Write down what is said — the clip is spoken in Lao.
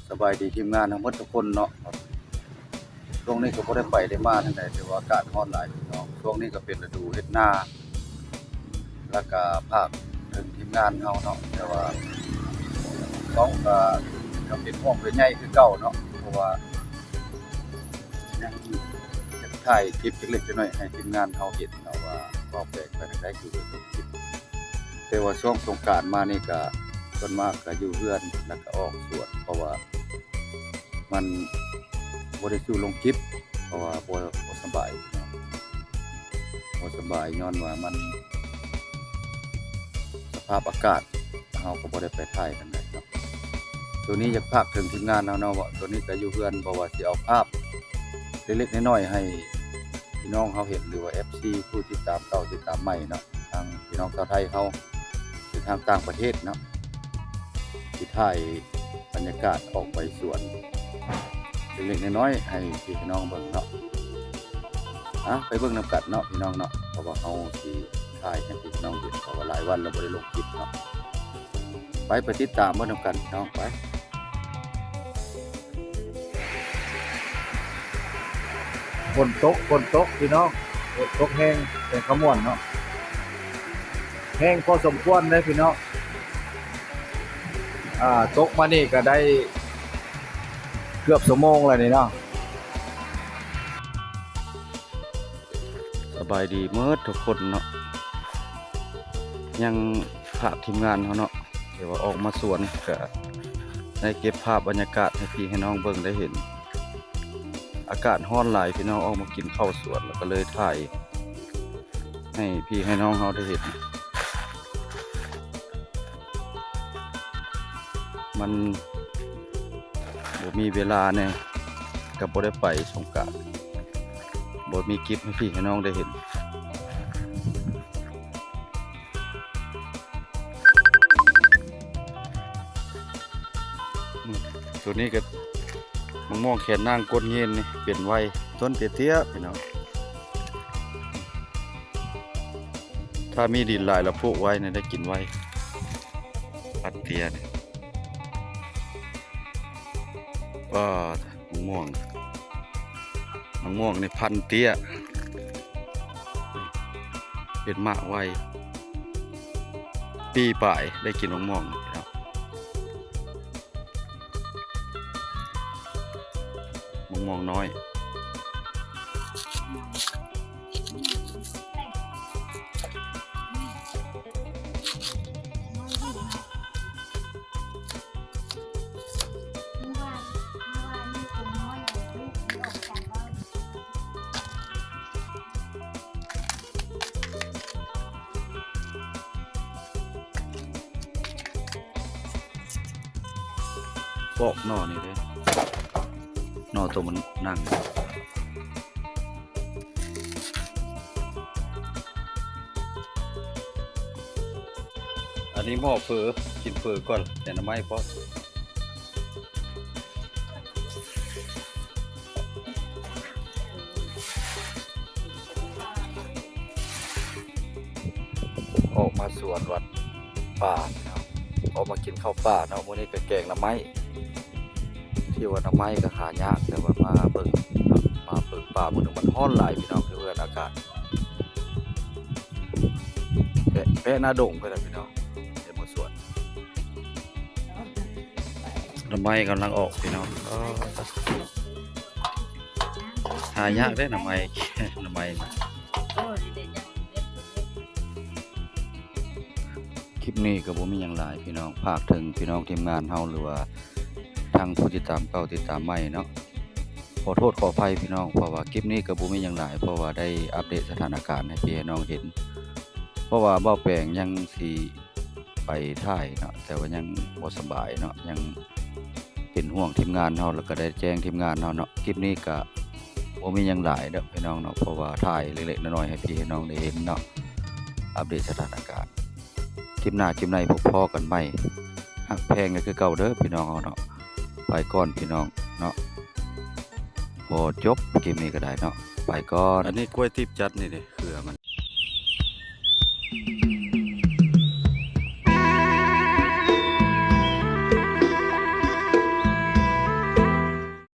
ສະບາຍດີທີມງານເຮົາໝົດທຸກຄົນເນາະ. ຊ່ວງນີ້ກໍບໍ່ໄດ້ໄປໄດ້ມາທາງໃດ ແຕ່ວ່າອາກາດຮ້ອນຫຼາຍເນາະ. ຊ່ວງນີ້ກໍເປັນລະດູເຮັດນາ ແລ້ວກໍຝາກເຖິງທີມງານເຮົາເນາະ ແຕ່ວ່າຕ້ອງ ກໍ ກໍເປັນຫ່ວງເປັນໃຍຄືເກົ່າເນາະ ເພາະວ່າຍັງຢາກຖ່າຍຄລິບເລັກໆນ້ອຍໆໃຫ້ທີມງານເຮົາເຫັນເນາະ ວ່າເວົ້າແປງໄປທາງໃດຄືເບິ່ງຄລິບ. ແຕ່ວ່າຊ່ວງສົງການມານີ້ກະ ສ່ວນມາກກະຢູ່ເຮືອນ ແລ້ວກະອອກສວນ ເພາະວ່າມັນບໍ່ໄດ້ສູ້ລົງຄລິບ ເພາະວ່າບໍ່ ບໍ່ສະບາຍເນາະ ບໍ່ສະບາຍ ຍ້ອນວ່າມັນ ສະພາບອາກາດ ເຮົາກໍບໍ່ໄດ້ໄປຖ່າຍທາງໃດເນາະ. ໂຕນີ້ຢາກຝາກເຖິງທີມງານເຮົາເນາະ ວ່າໂຕນີ້ກະຢູ່ເຮືອນ ເພາະວ່າຊິເອົາພາບເລັກໆນ້ອຍໆໃຫ້ພີ່ນ້ອງເຮົາເຫັນ ຫຼືວ່າເອັຟຊີຜູ້ຕິດຕາມເກົ່າ ຕິດຕາມໃໝ່ເນາະ. ທາງພີ່ນ້ອງຊາວໄທເຮົາ ຫຼືທາງຕ່າງປະເທດເນາະ ຊິຖ່າຍບັນຍາກາດອອກໄປສວນເລັກໆນ້ອຍໆໃຫ້ພີ່ໃຫ້ນ້ອງເບິ່ງເນາະ. ອາ ໄປເບິ່ງນຳກັນເນາະພີ່ນ້ອງເນາະ ເພາະວ່າເຮົາຊິຖ່າຍໃຫ້ພີ່ໃຫ້ນ້ອງເຫັນ ເພາະວ່າຫຼາຍວັນແລ້ວບໍ່ໄດ້ລົງຄລິບເນາະ. ໄປ ໄປຕິດຕາມເບິ່ງນຳກັນພີ່ນ້ອງ ໄປ. ຝົນຕົກ ຝົນຕົກພີ່ນ້ອງ ຝົນຕົກແຮງ ແຂວງຄຳມ່ວນເນາະ ແຮງພໍສົມຄວນເດ້ພີ່ນ້ອງ. ອ່າ ຕົກມານີ້ກໍໄດ້ເກືອບຊົ່ວໂມງແລ້ວນີ້ເນາະ. ສະບາຍດີເໝິດທຸກຄົນເນາະ ຍັງພາບທີມງານເຮົາເນາະ ທີ່ວ່າອອກມາສວນ ກະໄດ້ເກັບພາບບັນຍາກາດໃຫ້ພີ່ໃຫ້ນ້ອງເບິ່ງໄດ້ເຫັນ. ອາກາດຮ້ອນຫຼາຍພີ່ນ້ອງ ອອກມາກິນເຂົ້າສວນ ແລ້ວກໍເລີຍຖ່າຍໃຫ້ພີ່ໃຫ້ນ້ອງເຮົາໄດ້ເຫັນ. ມັນບໍ່ມີເວລາແດ່ ກໍບໍ່ໄດ້ໄປສົງການ ບໍ່ມີຄລິບໃຫ້ພີ່ໃຫ້ນ້ອງໄດ້ເຫັນ. ໂຕນີ້ກໍ ໝາກມ່ວງແຂນນາງກົ້ນເງນນີ້ ເປັນໄວ ຕົ້ນເຕ້ຍໆ ພີ່ນ້ອງ. ຖ້າມີດິນຫຼາຍລະປູກໄວ້ນີ້ ໄດ້ກິນໄວ ພັນເຕ້ຍນີ້. ປ້າ ໝາກມ່ວງ ໝາກມ່ວງນີ້ພັນເຕ້ຍ ເປັນໝາກໄວ ປີປາຍໄດ້ກິນໝາກມ່ວງເນາະ. ໝາກມ່ວງນ້ອຍ ປອກໜໍ່ນີ້ເດ້ ໜໍ່ໂຕມັນໜັງ. ອັນນີ້ໝໍ້ເຝີ ກິນເຝີກ່ອນ ແກງໜໍ່ໄມ້ພ້ອມ. ອອກມາສວນວັດປ່າເນາະ ອອກມາກິນເຂົ້າປ່າເນາະ. ມື້ນີ້ກໍແກງໜໍ່ໄມ້ ທີ່ວ່າໜໍ່ໄມ້ກໍຫາຍາກ ແຕ່ວ່າມາເບິ່ງເນາະ ມາເບິ່ງປ່າມື້ໜຶ່ງ ມັນຮ້ອນຫຼາຍພີ່ນ້ອງ ຄືເຮືອນອາກາດ ແປະ ແປະໜ້າດົງເພິ່ນນະພີ່ນ້ອງ ເຫັນບໍ່ສວນ. ໜໍ່ໄມ້ກຳລັງອອກພີ່ນ້ອງ ເອີ ຫາຍາກເດ້ໜໍ່ໄມ້ ໜໍ່ໄມ້. ຄລິບນີ້ກໍບໍ່ມີຫຍັງຫຼາຍພີ່ນ້ອງ ຝາກເຖິງພີ່ນ້ອງທີມງານເຮົາ ຫຼືວ່າທາງຜູ້ຕິດຕາມເກົ່າ ຕິດຕາມໃໝ່ເນາະ. ຂໍໂທດຂໍອະໄພພີ່ນ້ອງ ເພາະວ່າຄລິບນີ້ກໍບໍ່ມີຫຍັງຫຼາຍ ເພາະວ່າໄດ້ອັບເດດສະຖານະການໃຫ້ພີ່ໃຫ້ນ້ອງເຫັນ ເພາະວ່າເບົາແປງຍັງຊິໄປຖ່າຍເນາະ ແຕ່ວ່າຍັງບໍ່ສະບາຍເນາະ ຍັງເປັນຫ່ວງທີມງານເຮົາ ແລ້ວກໍໄດ້ແຈ້ງທີມງານເຮົາເນາະ. ຄລິບນີ້ກໍບໍ່ມີຫຍັງຫຼາຍເດີພີ່ນ້ອງເນາະ ເພາະວ່າຖ່າຍເລັກໆນ້ອຍໆໃຫ້ພີ່ໃຫ້ນ້ອງໄດ້ເຫັນເນາະ ອັບເດດສະຖານະການ. ຄລິບໜ້າຄລິບໃນພົບພໍ້ກັນໃໝ່ ຮັກແພງກັນຄືເກົ່າເດີພີ່ນ້ອງເຮົາເນາະ. ໄປກ່ອນພີ່ນ້ອງເນາະ ພໍຈົບຄລິບນີ້ກໍໄດ້ເນາະ ໄປກ່ອນ. ອັນນີ້ກ້ວຍຕີບຈັນນີ້ເດ້